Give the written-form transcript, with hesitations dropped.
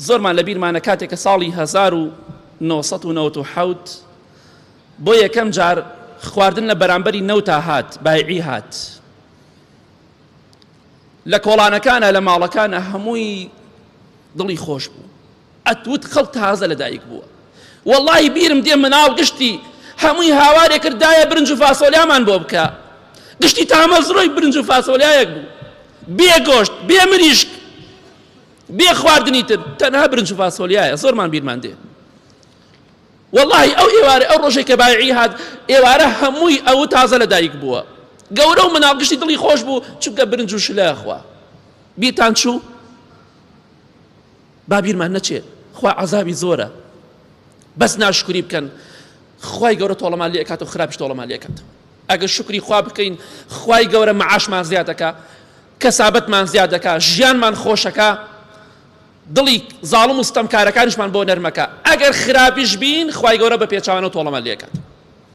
زۆرمان لە بیرمانە کاتێک کە ساڵی 1997 بۆ یەکەم جار خواردن لە بەرامبەری نەوتا هات، بایعی هات. لە کۆڵانەکانە لە ماڵەکانە هەمووی دڵی خۆش بوو. ئەتوت خەڵک تازە لەدایک بووە. وەڵاهی بیرم دێ مناڵ گشتی هەمووی هاوارێ کرد دایە برنج و فاسۆلیامان بۆ بکە. گشتی تامەزرۆی برنج و فاسۆلیایەک بوو. بێ گۆشت، بێ مریشک، بێ خواردنی تر، تەنها برنج و فاسۆلیایە. زۆرمان بیرمان دێ. وەڵاهی ئەو ئێوارە ئەو ڕۆژەی کە بایعی هات ئێوارە هەمووی ئەو تازە لەدایک بووە. گەورە و مناڵ گشتی دڵی خۆش بوو چونکە برنج و شلە خوا. بیرتان چوو؟ با بیرمان نەچێ خوا عەزابی زۆرە بەس ناشکری بکەن خوای گەورە تۆڵەمان لێ ئەکات و خراپیش تۆڵەمان لێ ئەکات ئەگەر شکری خوا بکەین خوای گەورە معاشمان زیاد دەکا کەسابەتمان زیاد دەکا ژیانمان خۆشەکە دڵی زاڵم و ستەمکارەکانیشمان بۆ نەرمەکە ئەگەر خراپیش بین خوای گەورە بە پێچوانە تۆڵەمان لێ ئەکات.